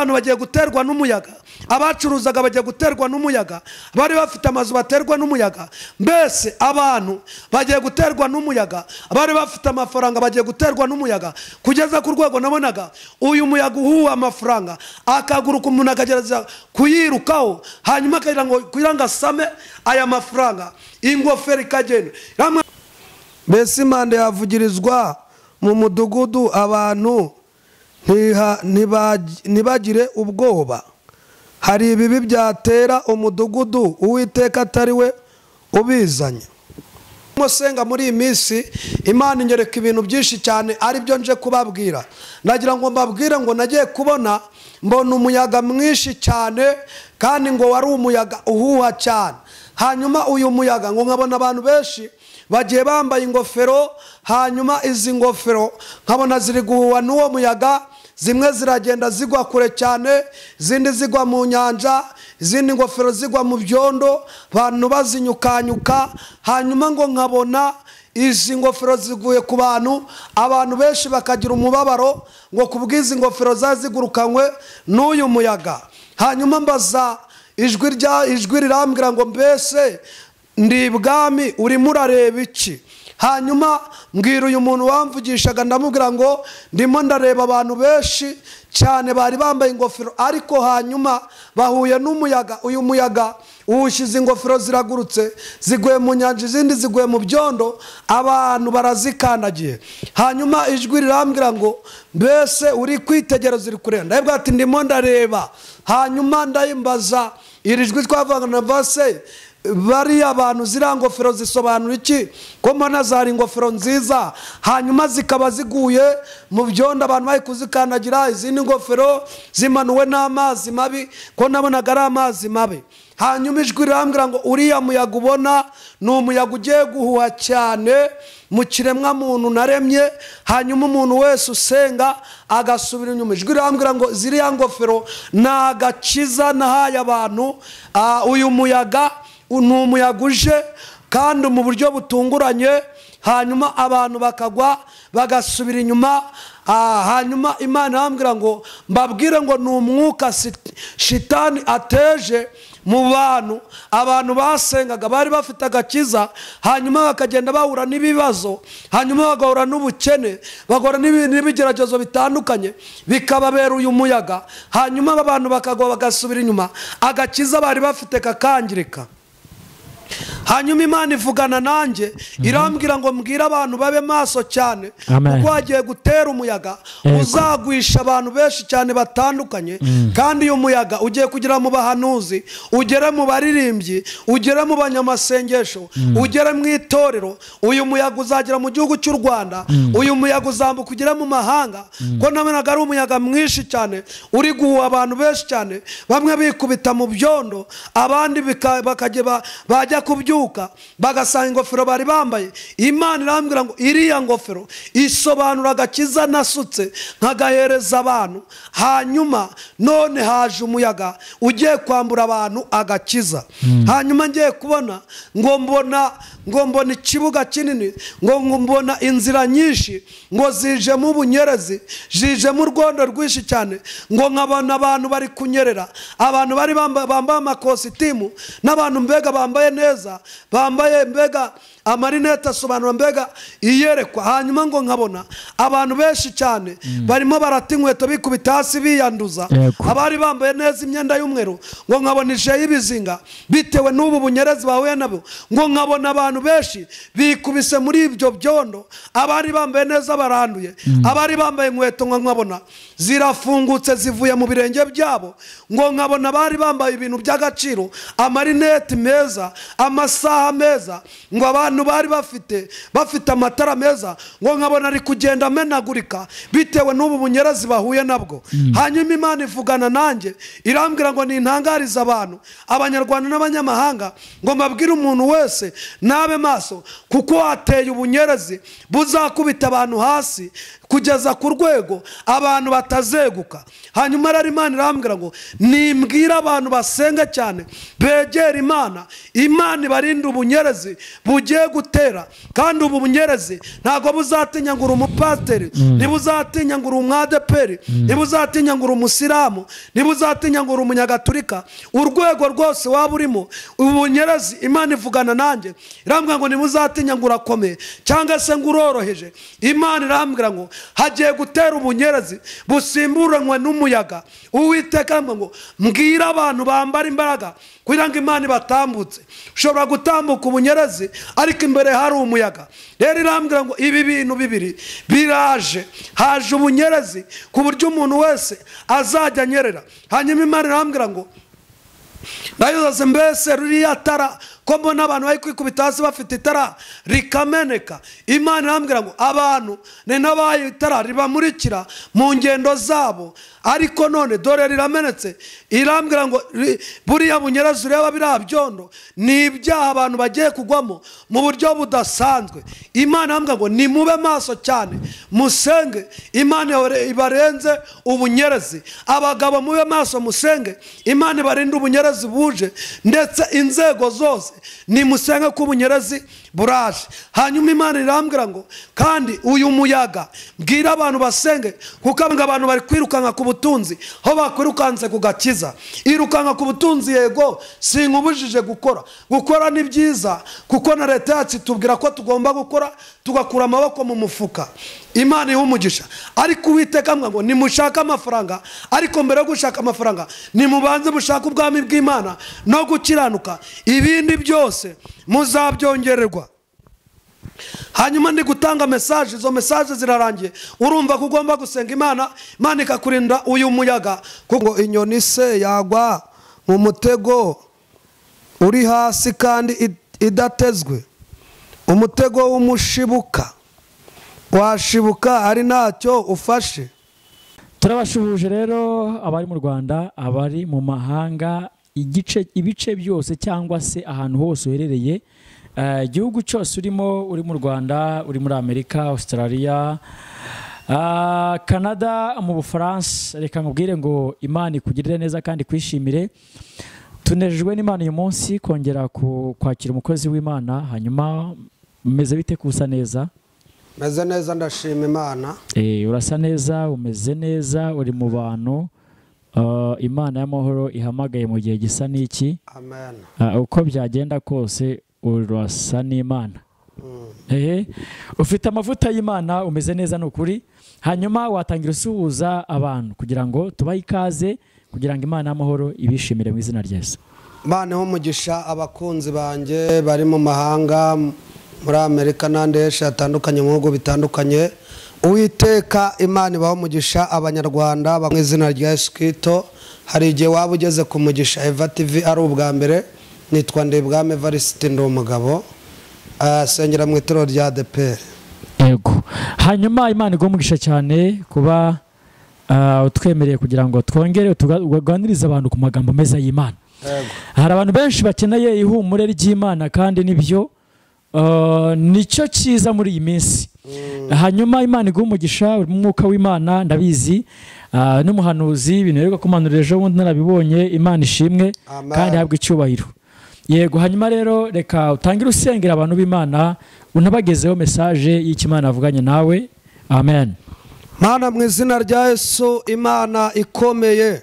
Abantu bagiye guterwa n'umuyaga, abacuruzaga bagiye guterwa n'umuyaga, bari bafite amazu baterwa n'umuyaga, mbese abantu bagiye guterwa n'umuyaga, bari bafite amafaranga bagiye guterwa n'umuyaga, kugeza ku rwego nabonaga uyu muyaga uhuha amafaranga akaguruka, umuntu akagerageza kuyirukaho, hanyuma akagira ngo kugira ngo asame aya mafaranga, ingofero ikagenda. Mbese impanda yavugirizwa mu mudugudu abantu ntibagire ubwoba. Hari ibibi byatera umudugudu Uwiteka atari we ubizanye. Musenga muri iyi minsi Imana inyereka ibintu byinshi cyane, ari byo nje kubabwira. Nagira ngo mbabwire ngo nagiye kubona mbona umuyaga mwinshi cyane, kandi ngo wari umuyaga uhuha cyane. Hanyuma uyu muyaga ngo nkabona abantu benshi bagiye bambaye ingofero, hanyuma izi ngofero nkabona ziri guhuha n'uwo muyaga, zimwe ziragenda zigwa kure cyane, izindi zigwa mu nyanja, izindi ngofero zigwa mu byondo, abantu bazinyukanyuka. Hanyuma ngo nkabona izi ngofero ziguye ku bantu, abantu benshi bakagira umubabaro ngo kubwizi ngofero zazigurukanywe n'uyu muyaga. Hanyuma mbaza ijwi rirambwira ngo mbese ndi ibwami urimo urareba iki? Hanyuma mbwira uyu muntu wamvugishaga, ndamubwira ngo ndimo ndareba abantu benshi cyane bari bambaye ingofero, ariko hanyuma bahuye n'umuyaga. Uyu muyaga uwushyize ingofero ziragurutse, ziguye mu nyanja, izindi ziguye mu byondo, abantu barazikandagiye. Hanyuma ijwi rirambwira ngo mbese uri kwitegereza uri kureba? Ndabwira ati ndimo ndareba. Hanyuma ndayimbaza iri jwi twavanga na vase, bariya abantu ziriya ngofero zisobanura iki? Ko mbona zari ingofero nziza, hanyuma zikaba ziguye mu byondo, abantu bari kuzikandagira, izindi ngofero zimanuwe n'amazi mabi, ko nabonaga ari amazi mabi. Hanyuma ijwi rirambwira ngo uriya muyaga ubona ni umuyaga ugiye guhuha cyane mu kiremwa muntu naremye, hanyuma umuntu wese usenga agasubira inyuma. Ijwi rirambwira ngo ziriya ngofero ni agakiza nahaye abantu. Uyu muyaga ni umuyaga uje kandi mu buryo butunguranye, hanyuma abantu bakagwa bagasubira inyuma. Hanyuma Imana irambwira ngo mbabwire ngo ni umwuka shitani ateje mu bantu. Abantu basengaga bari bafite agakiza, hanyuma bakagenda bahura n'ibibazo, hanyuma bagahura n'ubukene, bagahura n'ibigeragezo bitandukanye, bikababera uyu muyaga. Hanyuma abantu bakagwa bagasubira inyuma, agakiza bari bafite kakangirika. Hanyuma Imana ivugana nanjye irambwira ngo mbwire abantu babe maso cyane, kuko hagiye gutera umuyaga uzagwisha abantu benshi cyane batandukanye. Kandi uyu muyaga ugiye kugera mu bahanuzi, ugere mu baririmbyi, ugere mu banyamasengesho, ugere mu itorero. Uyu muyaga uzagera mu gihugu cy'u Rwanda, uyu muyaga uzambuka ugere mu mahanga. Ko nabonaga ari umuyaga mwinshi cyane uri guhuha abantu benshi cyane, bamwe bikubita mu byondo, abandi bakajya bajya kubyuka bagasanga ingofero bari bambaye. Imana irambwira ngo iriya ngofero isobanura agakiza nasutse nkagahereza abantu, hanyuma none haje umuyaga ugiye kwambura abantu agakiza. Hanyuma ngiye kubona ngo mbona ikibuga kinini, ngo mbona inzira nyinshi, ngo zijemo ubunyerezi, zijemo urwondo rwinshi cyane, ngo nkabona abantu bari kunyerera, abantu bari bambaye amakositimu n'abantu mbega bambaye neza, bambaye mbega amarinete asobanura mbega iyerekwa. Hanyuma ngo nkabona abantu benshi cyane barimo barata inkweto bikubita hasi biyanduza, abari bambaye neza imyenda y'umweru, ngo nkabona ije y'ibizinga bitewe n'ubu bunyerezi bahuye nabo. Ngo nkabona abantu benshi bikubise muri ibyo byondo, abari bambaye neza baranduye, abari bambaye inkweto ngo nkabona zirafungutse zivuye mu birenge byabo. Ngo nkabona abari bambaye ibintu by'agaciro, amarinete meza, amasaha meza, ngo abantu bari bafite amatara meza, ngo nkabona ari kugenda amenagurika bitewe n'ubu bunyerezi bahuye nabwo. Hanyuma Imana ivugana nanjye irambwira ngo nintangarize abantu, abanyarwanda n'abanyamahanga, ngo mbabwire umuntu wese nabe maso, kuko hateye ubunyerezi buzakubita abantu hasi. kugeza ku rwego abantu batazeguka. Hanyuma rero Imana irambwira ngo nimbwira abantu basenga cyane begera Imana, Imana ibarinde ubunyerezi bugiye gutera. Kandi ubu bunyerezi ntabwo buzatinya ngo uri umupasiteri, ntibuzatinya ngo uri umwadeperi, ntibuzatinya ngo uri umusilamu, ntibuzatinya ngo uri umunyagatulika. Urwego rwose waba urimo, ubunyerezi Imana ivugana nanjye irambwira ngo ntibuzatinya ngo urakomeye cyangwa se ngo uroroheje. Imana irambwira ngo hagiye gutera ubunyerezi busimburanwe n'umuyaga. Uwiteka arambwira ngo mbwira abantu bambara imbaraga kugira ngo Imana ibatambutse. Ushobora gutambuka ubunyerezi ariko imbere hari umuyaga. Rero irambwira ngo ibi bintu bibiri biraje, haje ubunyerezi ku buryo umuntu wese azajya anyerera. Hanyuma Imana irambwira ngo ndayoze mbese ruriya tara ko mbona abantu bari kwikubita hasi bafite itara rikameneka. Imana irambwira ngo abantu ni n'abaye itara ribamurikira mu ngendo zabo, ariko none dore riramenetse. Irambwira ngo buriya bunyerezi ureba biriya byondo ni ibyaha abantu bagiye kugwamo mu buryo budasanzwe. Imana irambwira ngo nimube maso cyane musenge, Imana ibarenze ubunyerezi. Abagabo mube maso musenge, Imana ibarinde ubunyerezi buje, ndetse inzego zose nimusenge ko ubunyerezi buraje. Hanyuma Imana irambwira ngo kandi uyu muyaga mbwira abantu basenge, kuko abantu bari kwirukanka ku butunzi aho bakwirukanse ku gakiza. Irukanka ku butunzi, yego sinkubujije gukora, gukora ni byiza kuko na leta yacu itubwira ko tugomba gukora tugakura amaboko mu mufuka. Imana iha umugisha. Ariko Uwiteka ngo nimushake amafaranga, ariko mbere yo gushaka amafaranga nimubanze mushake ubwami bw'Imana no gukiranuka, ibindi byose muzabyongererwa. Hanyuma ndi gutanga message, izo message zirarangiye. Urumva ko ugomba gusenga Imana, Imana ikakurinda uyu muyaga. Kuko inyoni se yagwa mu mutego uri hasi kandi idatezwe, umutego w'umushibuka washibuka ari ntacyo ufashe. Turabashuhuje rero abari mu Rwanda, abari mu mahanga, ibice byose cyangwa se ahantu hose uherereye, igihugu cyose urimo, uri mu Rwanda, uri muri Amerika, Australia, Canada, mu Bufaransa, reka nkubwire ngo Imana ikugirire neza kandi kwishimire. Tunejejwe n'Imana uyu munsi kongera kwakira umukozi w'Imana. Hanyuma umeze bite? Kusa neza? Meze neza, ndashima Imana. Urasa neza, umeze neza, uri mu bantu Imana y'amahoro ihamagaye mu gihe gisa n'iki. Amen. Uko byagenda kose urasa n'Imana. Ufite amavuta y'Imana, umeze neza n'ukuri. Hanyuma watangira usuhuza abantu kugira ngo tubahe ikaze, kugira ngo Imana y'amahoro ibishimire mu izina rya Yesu. Imana ihe umugisha abakunzi banjye bari mu mahanga, muri Amerika n'ahandi henshi hatandukanye, mu bihugu bitandukanye. Uwiteka Imana ibahe umugisha abanyarwanda mu izina rya Yesu Kristo. Hari igihe waba ugeze ku Mugisha Eva TV ari ubwa mbere. Nitwa Ndibwami Evariste, ndi umugabo asengera mu itorero rya ADEPR. Yego. Hanyuma Imana iguhe umugisha cyane kuba utwemereye kugira ngo twongere tuganirize abantu ku magambo meza y'Imana. Hari abantu benshi bakeneye ihumure ry'Imana, kandi nibyo nicyo cyiza muri iyi minsi. Hanyuma Imana iguhe umugisha, umwuka w'Imana ndabizi, n'umuhanuzi ibintu rero kumanurira ejo bundi narabibonye. Imana ishimwe kandi habwe icyubahiro. Yego. Hanyuma rero reka utangire usengera abantu b'Imana, unabagezeho message y'Imana avuganye nawe. Amen. Mana mu izina rya Yesu, Imana ikomeye,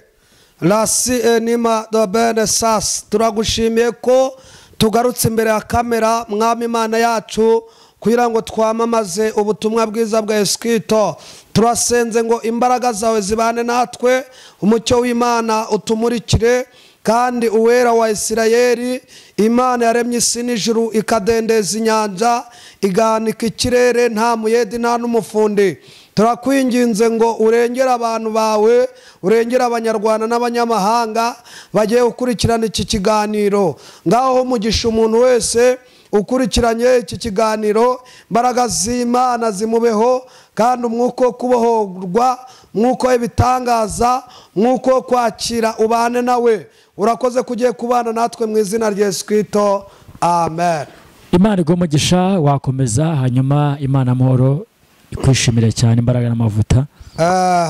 rasi enima dobene sas, turagushimiye ko tugarutse imbere ya kamera, mwami Imana yacu, kugira ngo twamamaze ubutumwa bwiza bwa Yesu Kristo. Turasenze ngo imbaraga zawe zibane natwe, umucyo w'Imana utumurikire, kandi uwera wa Isirayeli, Imana yaremye isi n'ijuru, ikadendeza inyanja, igahanika ikirere, nta muyedi nta n'umufundi. Turakwinginze ngo urengere abantu bawe, urengere abanyarwanda n'abanyamahanga bagiye gukurikirana iki kiganiro. Ngaho umugisha umuntu wese ukurikiranye iki kiganiro, imbaraga z'Imana zimubeho, kandi umwuka wo kubohorwa, umwuka w'ibitangaza, umwuka wo kwakira ubane nawe. Urakoze kugiye kubana natwe mu izina rya Yesu Kristo. Amen. Imana iguhe umugisha, wakomeza. Hanyuma Imana amahoro ikwishimire cyane, imbaraga n'amavuta.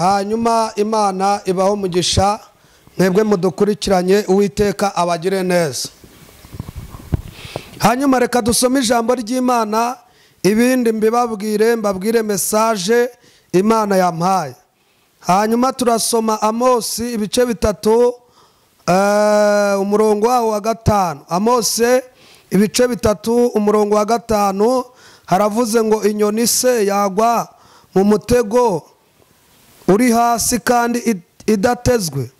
Hanyuma Imana ibaho umugisha mwebwe mudukurikiranye, Uwiteka abagire neza. Hanyuma reka dusome ijambo ry'Imana, ibindi mbibabwire, mbabwire message Imana yampaye. Hanyuma turasoma Amosi ibice 3, umurongo wawo wa 5. Amosi ibice 3 umurongo wa 5 haravuze ngo inyoni se yagwa mu mutego uri hasi kandi idatezwe,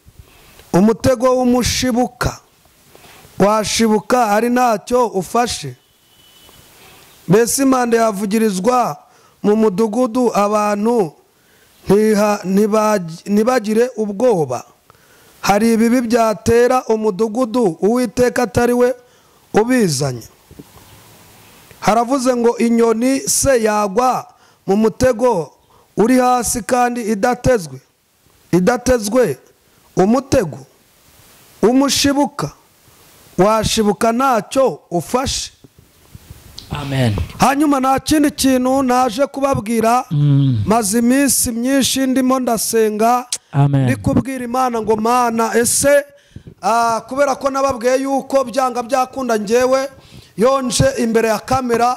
umutego w'umushibuka washibuka ari ntacyo ufashe. Mbese impanda yavugirizwa mu mudugudu abantu ntibagire ubwoba. Hari ibibi byatera umudugudu Uwiteka atari we ubizanye. Haravuze ngo inyoni se yagwa mu mutego uri hasi kandi idatezwe, umutego umushibuka washibuka ntacyo ufashe. Amen. Hanyuma nta kindi kintu naje kubabwira, maze iminsi myinshi ndimo ndasenga, ndi kubwira Imana ngo Mana ese kubera ko nababwiye yuko byanga byakunda njyewe yonje imbere ya kamera,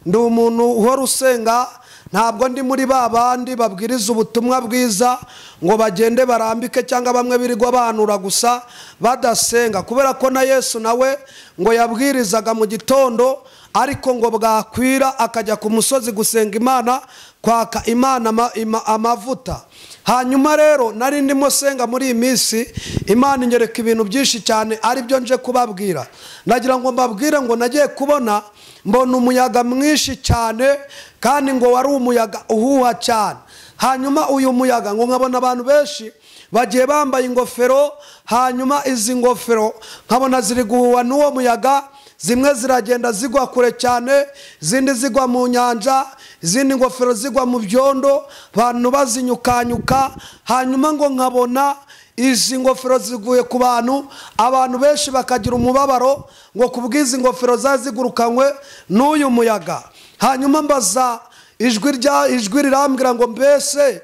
ndi umuntu uhora usenga, ntabwo ndi muri ba bandi babwiriza ubutumwa bwiza ngo bagende barambike cyangwa bamwe birirwa banura gusa badasenga, kubera ko na Yesu nawe ngo yabwirizaga mu gitondo ariko ngo bwakwira akajya ku musozi gusenga Imana, kwaka Imana amavuta. Hanyuma rero nari ndimo senga muri iyi minsi, Imana inyereka ibintu byinshi cyane ari byo nje kubabwira. Nagira ngo mbabwire ngo nagiye kubona mbona umuyaga mwinshi cyane, kandi ngo wari umuyaga uhuha cyane. Hanyuma uyu muyaga ngo nkabona abantu benshi bagiye bambaye ingofero, hanyuma izi ngofero nkabona ziri guhuha n'uwo muyaga, zimwe ziragenda zigwa kure cyane, izindi zigwa mu nyanja, izindi ngofero zigwa mu byondo, abantu bazinyukanyuka. Hanyuma ngo nkabona izi ngofero ziguye ku bantu, abantu benshi bakagira umubabaro ngo kubwiza ingofero zazigurukanywe n'uyu muyaga. Hanyuma mbaza ijwi rirambwira ngo mbese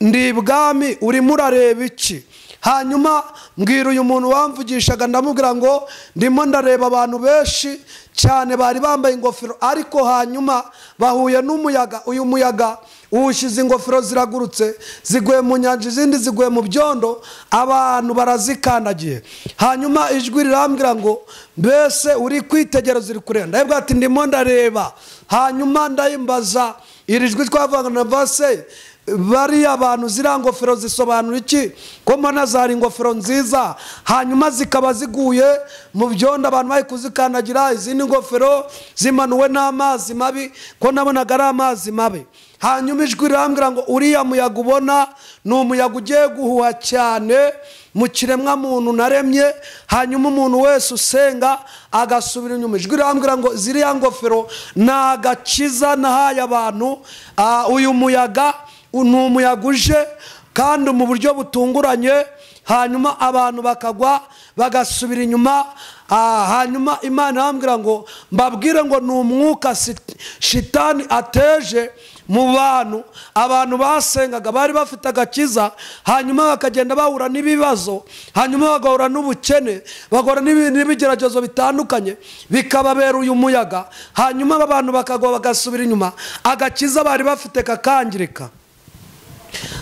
ndi ibwami urimo urareba iki? Hanyuma mbwira uyu muntu wamvugishaga, ndamubwira ngo ndimo ndareba abantu benshi cyane bari bambaye ingofero, ariko hanyuma bahuye n'umuyaga, uyu muyaga uwushyize ingofero ziragurutse ziguye mu nyanja, izindi ziguye mu byondo, abantu barazikandagiye. Hanyuma ijwi rirambwira ngo mbese uri kwitegereza uri kureba? Ndabwira ati ndimo ndareba. Hanyuma ndayimbaza iri jwi twavanga na vase, bariya abantu ziriya ngofero zisobanura iki? Ko mbona zari ingofero nziza, hanyuma zikaba ziguye mu byondo abantu bari kuzikandagira, izindi ngofero zimanuwe n'amazi mabi, ko nabonaga ari amazi mabi. Hanyuma ijwi rirambwira ngo uriya muyaga ubona ni umuyaga ugiye guhuha cyane mu kiremwa muntu naremye, hanyuma umuntu wese usenga agasubira inyuma. Ijwi rirambwira ngo ziriya ngofero ni agakiza nahaye abantu, uyu muyaga ni umuyaga uje kandi mu buryo butunguranye, hanyuma abantu bakagwa bagasubira inyuma. Hanyuma Imana irambwira ngo mbabwire ngo ni umwuka shitani ateje mu bantu, abantu basengaga bari bafite agakiza, hanyuma bakagenda bahura n'ibibazo, hanyuma bagahura n'ubukene, bagahura n'ibigeragezo bitandukanye, bikababera uyu muyaga, hanyuma abantu bakagwa bagasubira inyuma, agakiza bari bafite kakangirika.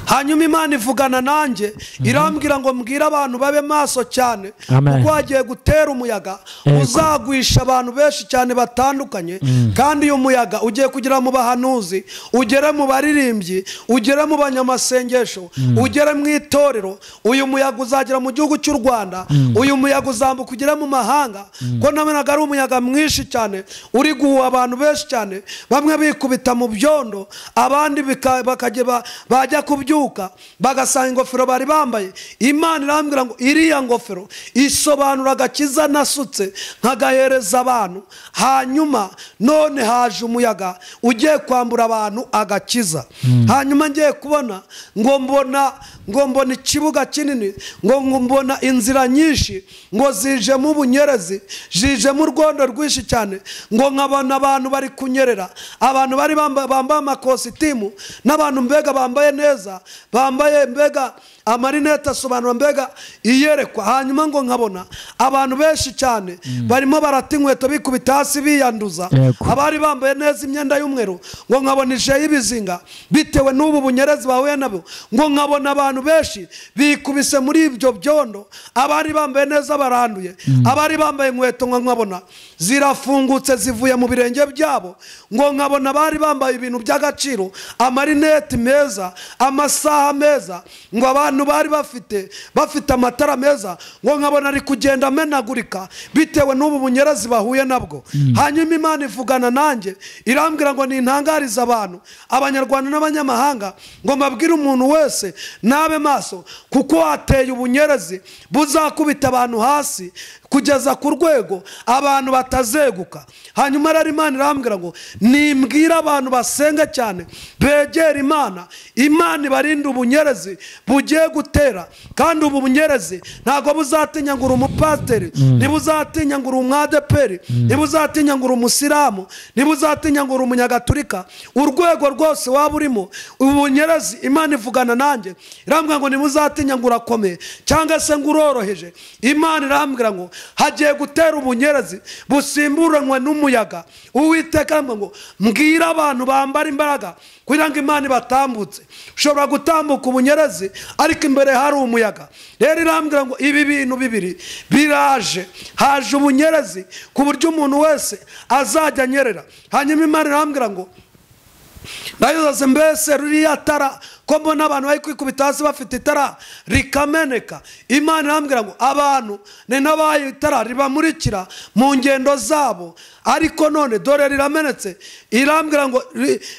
Hanyuma Imana ivugana nanjye irambwira ngo mbwire abantu babe maso cyane, kuko hagiye gutera umuyaga uzagwisha abantu benshi cyane batandukanye, kandi uyu muyaga ugiye kugera mu bahanuzi, ugere mu baririmbyi, ugere mu banyamasengesho, ugere mu itorero. Uyu muyaga uzagera mu gihugu cy'u Rwanda, uyu muyaga uzambuka ugere mu mahanga, ko nabonaga ari umuyaga mwinshi cyane uri guhuha abantu benshi cyane, bamwe bikubita mu byondo, abandi bakajya bajya Bajya kubyuka bagasanga ingofero bari bambaye. Imana irambwira ngo iriya ngofero isobanura agakiza nasutse nkagahereza abantu, hanyuma none haje umuyaga ugiye kwambura abantu agakiza. Hanyuma ngiye kubona ngo mbona ikibuga kinini, ngo mbona inzira nyinshi, ngo zijemo ubunyerezi, zijemo urwondo rwinshi cyane, ngo nkabona abantu bari kunyerera, abantu bari bambaye amakositimu n'abantu mbega bambaye neza, bambaye mbega amarinete asobanura mbega iyerekwa. Hanyuma ngo nkabona abantu benshi cyane barimo barata inkweto bikubita hasi biyanduza, abari bambaye neza imyenda y'umweru, ngo nkabona ije y'ibizinga bitewe n'ubu bunyerezi bahuye nabo, ngo nkabona abantu benshi bikubise muri ibyo byondo, abari bambaye neza baranduye, abari bambaye inkweto ngo nkabona zirafungutse zivuye mu birenge byabo, ngo nkabona abari bambaye ibintu by'agaciro, amarinete meza, amasaha meza, ngo abantu bari bafite amatara meza, ngo nkabona ari kugenda amenagurika bitewe n'ubu bunyerezi bahuye nabwo. Hanyuma Imana ivugana nanjye irambwira ngo nintangariza abantu, abanyarwanda n'abanyamahanga, ngo mbabwire umuntu wese nabe maso, kuko hateye ubunyerezi buzakubita abantu hasi kugeza ku rwego abantu batazeguka. Hanyuma rero Imana irambwira ngo nimbwira abantu basenga cyane begera Imana, Imana ibarinde ubunyerezi bugiye gutera. Kandi ubu bunyerezi ntago buzatinya ngo uri umupasiteri, ntibuzatinya ngo uri umwadeperi, ntibuzatinya ngo uri umusilamu, ntibuzatinya ngo uri umunyagatulika, urwego rwose waba urimo ubunyerezi Imana ivugana nanjye irambwira ngo ntibuzatinya ngo urakomeye cyangwa se ngo uroroheje. Imana irambwira ngo hagiye gutera ubunyerezi busimburanwe n'umuyaga. Uwiteka ngo mbwira abantu bambara imbaraga kugira ngo Imana ibatambutse. Ushobora gutambuka ubunyerezi ariko imbere hari umuyaga. Rero irambwira ngo ibi bintu bibiri biraje, haje ubunyerezi ku buryo umuntu wese azajya anyerera. Hanyuma Imana irambwira ngo ndayoze mbese ruriya tara ko mbona abantu bari kwikubita hasi bafite itara rikameneka. Imana irambwira ngo abantu ni nabaye itara ribamurikira mu ngendo zabo, ariko none dore riramenetse. Irambwira ngo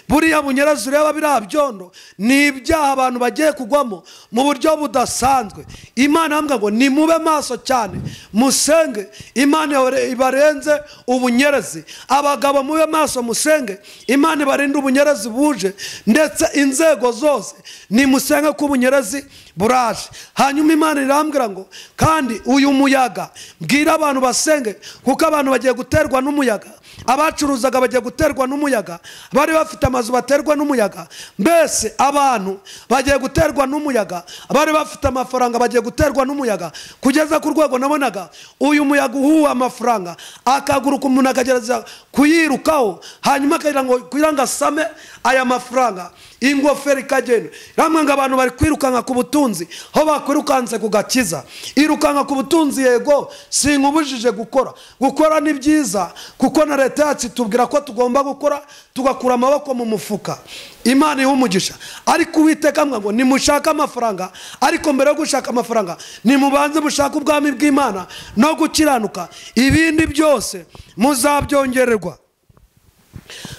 buriya bunyerezi ureba biriya byondo ni ibyaha abantu bagiye kugwamo mu buryo budasanzwe. Imana irambwira ngo nimube maso cyane musenge, Imana ibarenze ubunyerezi. Abagabo mube maso musenge, Imana ibarinde ubunyerezi buje, ndetse inzego zose nimusenge ko ubunyerezi buraje. Hanyuma Imana irambwira ngo kandi uyu muyaga mbwira abantu basenge, kuko abantu bagiye guterwa n'umuyaga, abacuruzaga bagiye guterwa n'umuyaga, bari bafite amazu baterwa n'umuyaga, mbese abantu bagiye guterwa n'umuyaga, bari bafite amafaranga bagiye guterwa n'umuyaga, kugeza ku rwego nabonaga uyu muyaga uhuha amafaranga akaguruka umuntu akagerageza kuyirukaho, hanyuma akagira ngo kugira ngo asame aya mafaranga, ingofero ikagenda. Ramwe ngo abantu bari kwirukanka ku butunzi aho bakwirukanse ku gakiza. Irukanka ku butunzi, yego sinkubujije gukora, gukora ni byiza kuko na leta yacu itubwira ko tugomba gukora tugakura amaboko mu mufuka. Imana iha umugisha. Ariko Uwiteka ngo nimushaka amafaranga, ariko mbere yo gushaka amafaranga nimubanze mushaka ubwami bw'Imana no gukiranuka, ibindi byose muzabyongererwa.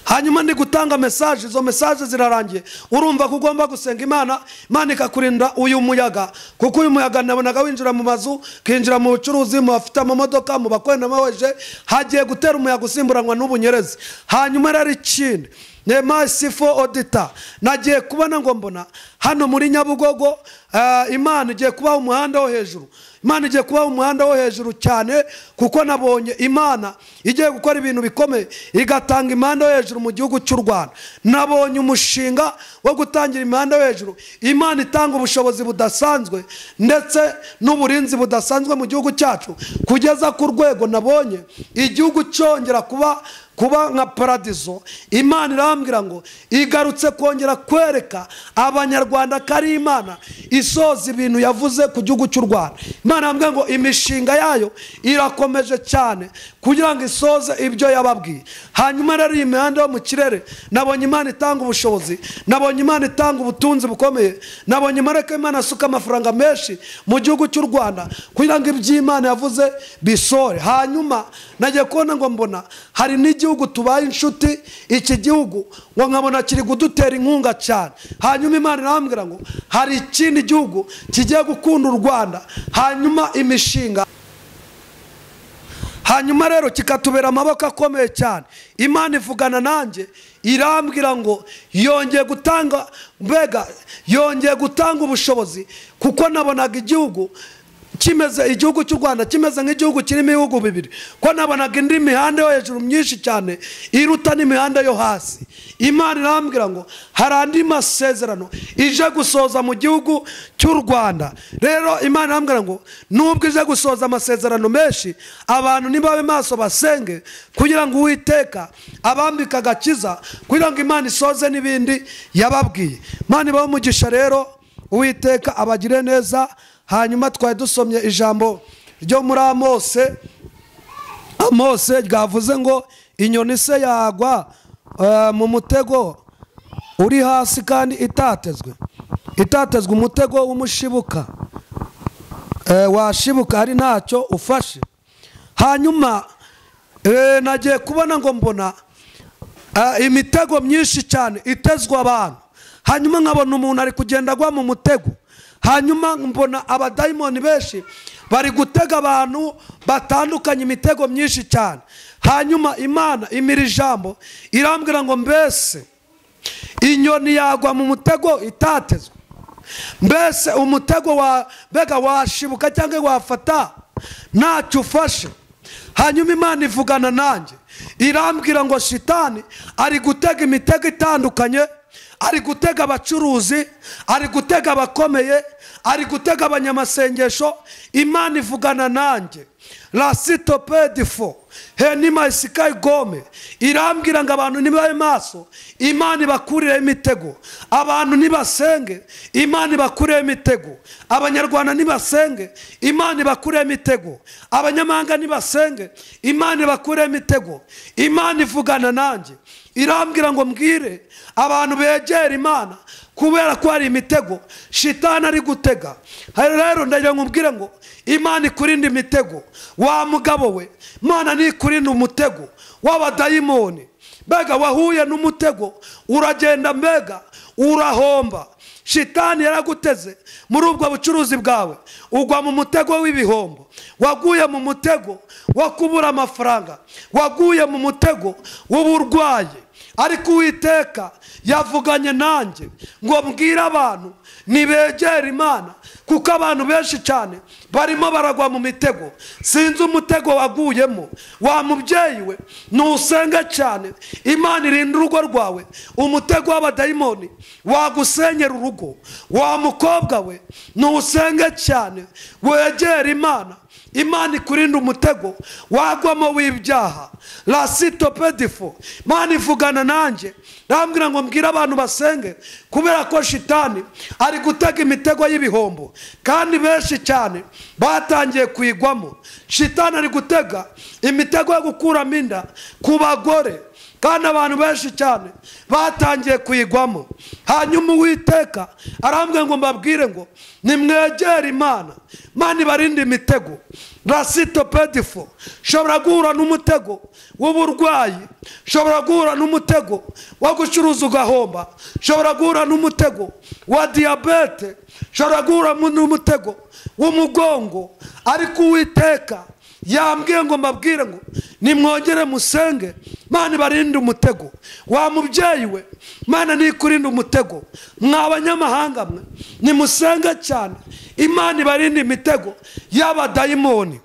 Hanyuma ndi gutanga message, izo message zirarangiye. Urumva ko ugomba gusenga Imana, Imana ikakurinda uyu muyaga, kuko uyu muyaga nabonaga winjira mu mazu, kinjira mu bucuruzi, mu bafite amamodoka, mu bakwenda maweje, hagiye gutera umuyaga usimburanwa n'ubunyerezi. Hanyuma rero ikindi Nema sifo auditor nagiye kubona ngo mbona hano muri Nyabugogo, Imana igiye kubaha umuhanda wo hejuru. Imana igiye kubaha umuhanda wo hejuru cyane, kuko nabonye Imana igiye gukora ibintu bikomeye igatanga imihanda yo hejuru mu gihugu cy'u Rwanda. Nabonye umushinga wo gutangira imihanda yo hejuru, Imana itanga ubushobozi budasanzwe ndetse n'uburinzi budasanzwe mu gihugu cyacu, kugeza ku rwego nabonye igihugu cyongera kuba nka paradizo. Imana irambwira ngo igarutse kongera kwereka abanyarwanda ko ari Imana isoza ibintu yavuze ku gihugu cy'u Rwanda. Imana irambwira ngo imishinga yayo irakomeje cyane kugira ngo isoze ibyo yababwiye. Hanyuma rero iyi mihanda yo mu kirere nabonye Imana itanga ubushobozi, nabonye Imana itanga ubutunzi bukomeye, nabonye mareka Imana asuka amafaranga menshi mu gihugu cy'u Rwanda kugira ngo iby'Imana yavuze bisore. Hanyuma nagiye kubona ngo mbona hari n'igihugu tubaye inshuti, iki gihugu ngo nkabona kiri kudutera inkunga cyane. Hanyuma Imana irambwira ngo hari ikindi gihugu kigiye gukunda u Rwanda, hanyuma imishinga, hanyuma rero kikatubera amaboko akomeye cyane. Imana ivugana nanjye irambwira ngo yongeye gutanga, mbega yongeye gutanga ubushobozi, kuko nabonaga igihugu kimeze, igihugu cy'u Rwanda kimeze nk'igihugu kirimo ibihugu bibiri, ko nabonaga indi mihanda yo hejuru myinshi cyane iruta n'imihanda yo hasi. Imana irambwira ngo hari andi masezerano ije gusoza mu gihugu cy'u Rwanda. Rero Imana irambwira ngo nubwo ije gusoza amasezerano menshi, abantu nibabe maso basenge kugira ngo Uwiteka abambike agakiza, kugira ngo Imana isoze n'ibindi yababwiye. Imana ibahe umugisha rero, Uwiteka abagire neza. Hanyuma twari dusomye ijambo ryo muri Amose. Amose ryavuze ngo inyoni se yagwa mu mutego uri hasi kandi itatezwe, itatezwe umutego w'umushibuka, washibuka ari ntacyo ufashe. Hanyuma nagiye kubona ngo mbona imitego myinshi cyane itezwa abantu. Hanyuma nkabona umuntu ari kugenda agwa mu mutego. Hanyuma mbona abadayimoni benshi bari gutega abantu batandukanye imitego myinshi cyane. Hanyuma Imana imira ijambo irambwira ngo mbese inyoni yagwa mu mutego itatezwe, mbese umutego wa mbega washibuka cyangwa wafata ntacyo ufashe. Hanyuma Imana ivugana nanjye irambwira ngo shitani ari gutega imitego itandukanye, ari gutega abacuruzi, ari gutega abakomeye, ari gutega abanyamasengesho. Imana ivugana nanjye rasitopedifo henima isikai gome irambwira ngo abantu nibabe maso, Imana ibakurire imitego. Abantu nibasenge, Imana ibakurire imitego. Abanyarwanda nibasenge, Imana ibakurire imitego. Abanyamahanga nibasenge, Imana ibakurire imitego. Imana ivugana nanjye irambwira ngo mbwire abantu begera Imana kubera ko hari imitego shitani ari gutega. Rero ndagira ngo mbwire ngo Imana ikurinde imitego. Wa mugabo we, Imana nikurinde umutego w'abadayimoni. Mbega wahuye n'umutego uragenda, mbega urahomba. Shitani yaraguteze muri ubwo bucuruzi bwawe, ugwa mu mutego w'ibihombo, waguye mu mutego wo kubura amafaranga, waguye mu mutego w'uburwayi. Ariko Uwiteka yavuganye nanjye ngo mbwire abantu nibegere Imana, kuko abantu benshi cyane barimo baragwa mu mitego. Sinzi umutego waguyemo. Wa mubyeyi we, nusenge cyane, Imana irinda urugo rwawe umutego w'abadayimoni wagusenyera urugo. Wa mukobwa we, nusenge cyane, wegere Imana, Imana ikurinde umutego wagwamo w'ibyaha. Rasitopedifo. Imana ivugana nanjye rambwira ngo mbwire abantu basenge kubera ko shitani ari gutega imitego y'ibihombo, kandi benshi cyane batangiye kuyigwamo. Shitani ari gutega imitego yo gukuramo inda ku bagore, kandi abantu benshi cyane batangiye kuyigwamo. Hanyuma Uwiteka arambwira ngo mbabwire ngo nimwegere Imana, Imana ibarinde imitego. Rasitopedifo. Shobora guhura n'umutego w'uburwayi, shobora guhura n'umutego wo gucuruza ugahomba, shobora guhura n'umutego wa diyabete, shobora guhura n'umutego w'umugongo. Ariko Uwiteka yambwiye ngo mbabwire ngo nimwongere musenge, Imana ibarinde umutego. Wa mubyeyi we, Imana nikurinde umutego. Mwa banyamahanga mwe, nimusenge cyane, Imana ibarinde imitego y'abadayimoni.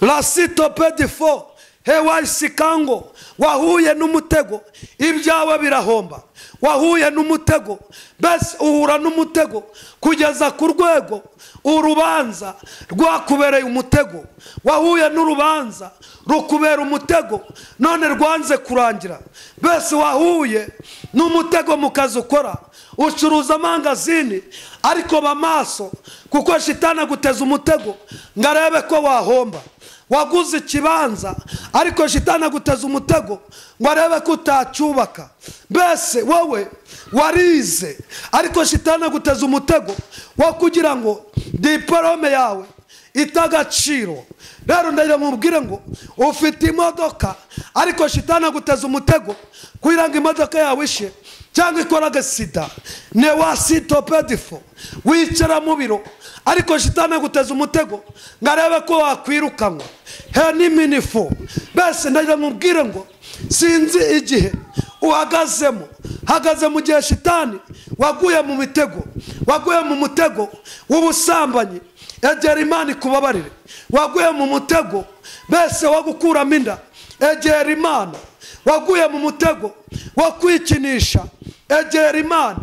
Rasitopedifo hewasikango. Wahuye n'umutego, ibyawe birahomba. Wahuye n'umutego, mbese uhura n'umutego kugeza ku rwego urubanza rwakubereye umutego. Wahuye n'urubanza rukubera umutego none rwanze kurangira. Mbese wahuye n'umutego mu kazi ukora, ucuruza amangazini, ariko ba maso kuko shitani aguteza umutego ngo arebe ko wahomba. Waguze ikibanza ariko shitani aguteza umutego ngo arebe ko utacyubaka. Mbese wowe warize ariko shitani aguteza umutego wo kugira ngo diporome yawe ita agaciro. Rero ndagira mubwire ngo ufite imodoka ariko shitani aguteza umutego kugira ngo imodoka yawe ishe cyangwa ikora agasida ne wasitopedifo. Wicara mu biro ariko shitani aguteza umutego ngo arebe ko wakwirukanwa he n'iminifo. Mbese ndagira mubwire ngo sinzi igihe uhagazemo, hagaze mu gihe shitani waguye mu mitego, waguye mu mutego w'ubusambanyi, egera Imana ikubabarire. Waguye mu mutego mbese wo gukuramo inda, egera Imana. Waguye mu mutego wo kwikinisha, egera Imana.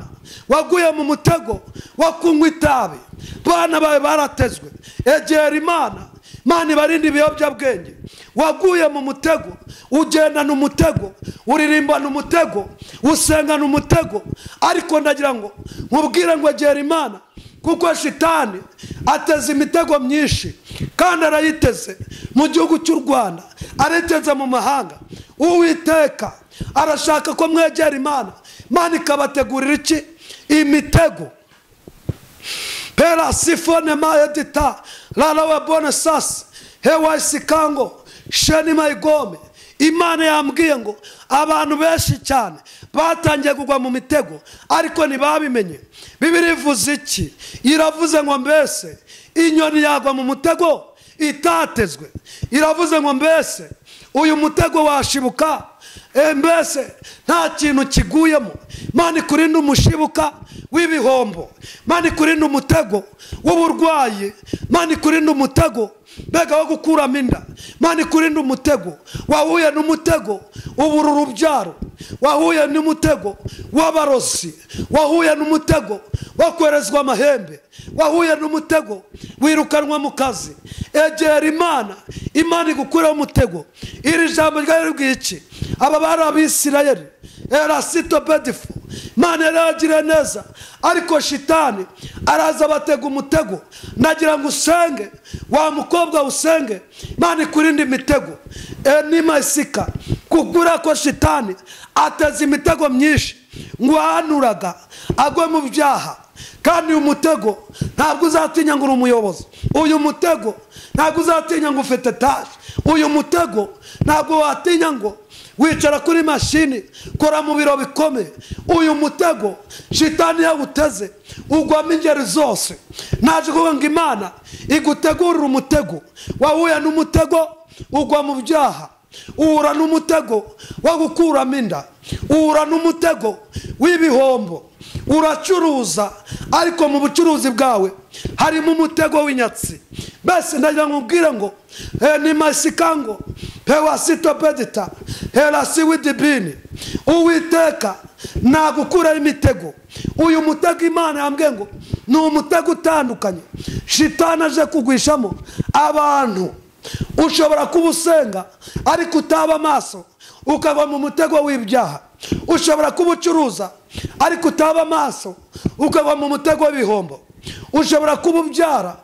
Waguye mu mutego wo kunywa itabi, bana bawe baratezwe, egera Imana. Imana ibarinde ibiyobyabwenge. Waguye mu mutego, ugendana umutego, uririmbana umutego, usengana umutego, ariko ndagira ngo nkubwire ngo egera Imana, kuko shitani ateze imitego myinshi kandi arayiteze mu gihugu cy'u Rwanda, arayiteze mu mahanga. Uwiteka arashaka ko mwegera Imana, Imana ikabategurira iki? Imitego. Pera sifone maedita lalawe bone sas hewa isikango sheni mayigome. Imana yambwiye ngo abantu benshi cyane batangiye kugwa mu mitego ariko ntibabimenye. Bibiliya ivuze iki? Iravuze ngo mbese inyoni yagwa mu mutego itatezwe. Iravuze ngo mbese uyu mutego washibuka, mbese nta kintu kiguyemo. Imana ikurinde umushibuka w'ibihombo, Imana ikurinde umutego w'uburwayi, Imana ikurinde umutego mbega wo gukuramo inda, Imana ikurinde umutego wahuye n'umutego ubura urubyaro, wahuye n'umutego w'abarozi, wahuye n'umutego wo kwerezwa amahembe, wahuye n'umutego wirukanwa mu kazi. Egera Imana, Imana igukureho umutego. Iri jambo ryari ribwiye iki? Aba bari Abisirayeli, erasitopedifu. Imana yaragiriye neza ariko shitani araza batega umutego. Nagira ngo usenge, wa mukobwa usenge, Imana ikurinde imitego. Enima isika kugura ko shitani ateze imitego myinshi ngo ahanuraga agwe mu byaha. Kandi uyu mutego ntabwo uzatinya ngo uri umuyobozi, uyu mutego ntabwo uzatinya ngo ufite etaje, uyu mutego ntabwo watinya ngo wicara kuri mashini, kora mu biro bikomeye. Uyu mutego shitani yawuteze ugwamo ingeri zose. Naje kuvuga ngo Imana igutegurira umutego. Wahuye n'umutego ugwa mu byaha, uhura n'umutego wo gukuramo inda, uhura n'umutego w'ibihombo, uracuruza ariko mu bucuruzi bwawe harimo umutego w'inyatsi. Mbese ndagira ngo ubwire ngo ni masikango pewasitopedita herasiwidibini. Uwiteka nagukuraho imitego. Uyu mutego Imana yambwiye ngo ni umutego utandukanye shitani aje kugwishamo abantu. Ushobora kuba usenga ariko utaba amaso ukagwa mu mutego w'ibyaha. Ushobora kuba ucuruza ariko utaba amaso ukagwa mu mutego w'ibihombo. Ushobora kuba ubyara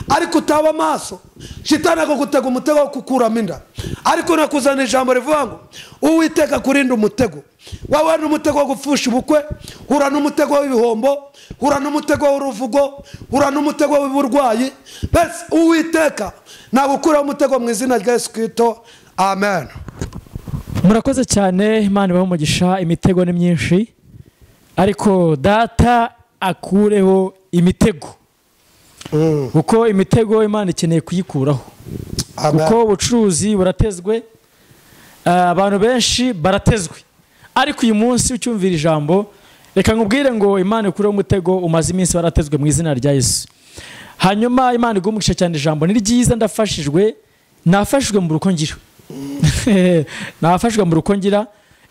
ariko utaba amaso shitani akagutega umutego wo kukuramo inda. Ariko nakuzana ijambo rivuga ngo Uwiteka kurinda umutego. Wawe n'umutego wo gupfusha ubukwe, hura n'umutego w'ibihombo, hura n'umutego w'uruvugo, hura n'umutego w'uburwayi. Mbese Uwiteka nagukuraho umutego mu izina rya Yesu Kristo, amen. Murakoze cyane, Imana ibahe umugisha. Imitego ni myinshi ariko data akureho imitego, kuko imitego Imana ikeneye kuyikuraho. Kuko ubucuruzi buratezwe, abantu benshi baratezwe. Ariko uyu munsi ucyumvira ijambo, reka nkubwire ngo Imana ikureho umutego umaze iminsi waratezwe mu izina rya Yesu. Hanyuma Imana iguhe umugisha cyane. Ijambo ni ryiza, ndafashijwe, nafashijwe mu ruko ngira. Nafashijwe mu ruko ngira.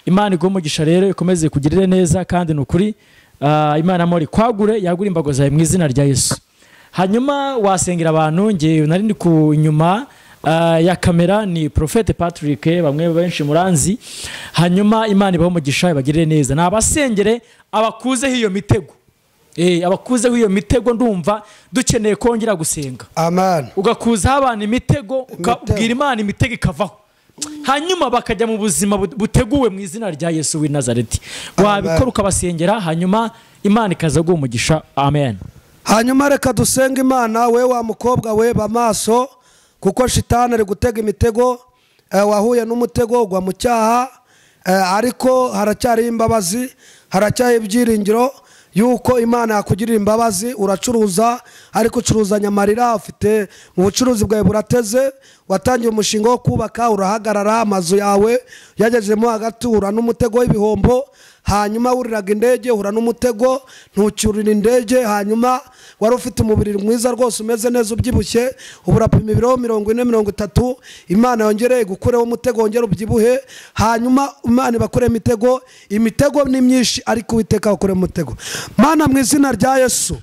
Imana iguhe umugisha rero, ikomeze kugirire neza kandi ni ukuri Imana amore kwagure, yagure imbago zawe mu izina rya Yesu. Hanyuma wasengera abantu, nge nari ndi ku nyuma ya kamera ni Prophète Patrick, bamwe benshi muranzi. Hanyuma Imana ibahe umugisha, ibagirire neza. Nabasengere abakuzeho iyo mitego. Abakuzeho iyo mitego, ndumva dukeneye kongera gusenga. Amen. Ugakuzaho abantu imitego, ukabwira Imana imitego ikavaho. Hanyuma bakajya mu buzima buteguwe mu izina rya Yesu w'i Nazareti. Wabikora ukabasengera, hanyuma Imana ikaza guha umugisha. Amen. Hanyuma reka dusenge Imana. We wa mukobwa we, bamaso, kuko shitani ari gutega imitego. Wahuye n'umutego ugwa mu cyaha, ariko haracyari imbabazi, haracyari ibyiringiro yuko Imana yakugirira imbabazi. Uracuruza ariko ucuruzanya amarira, ufite mu bucuruzi bwawe burateze, watangiye umushinga wo kubaka urahagarara, amazu yawe yagezemo hagati uhura n'umutego w'ibihombo. Hanyuma wuriraga indege uhura n'umutego ntucyurira indege. Hanyuma wari ufite umubiri mwiza rwose umeze neza ubyibushye, ubu urapima ibiro 40 30. Imana yongereye igukureho umutego, wongere ubyibuhe. Hanyuma Imana ibakure imitego, imitego ni myinshi ariko Uwiteka akure umutego. Mana mu izina rya Yesu,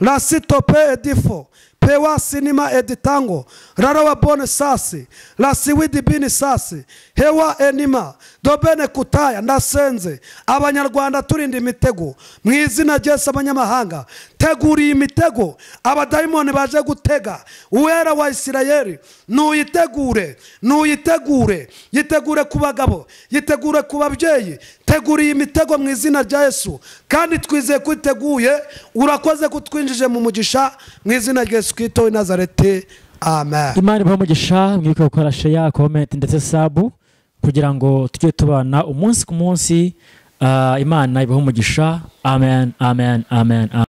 rasitope edifo pewa sinima editango rarawa bone sasi rasiwidi bini sasi hewa enima dobene kutaya. Ndasenze abanyarwanda turinda imitego mu izina rya Yesu. Abanyamahanga teguriye imitego, abadayimoni baje gutega. Uwera wa Isirayeli nuyitegure, nuyitegure, yitegure ku bagabo, yitegure ku babyeyi. Teguriye imitego mu izina rya Yesu, kandi twizeye ko iteguye. Urakoze kutwinjije mu mugisha mu izina rya Yesu Kristo w'i Nazareti, amen. Imana ibahe umugisha. Mwibuke gukora share, comment ndetse sabu kugira ngo tujye tubana umunsi ku munsi. Imana ibahe umugisha. Amen, amen, amen, amen.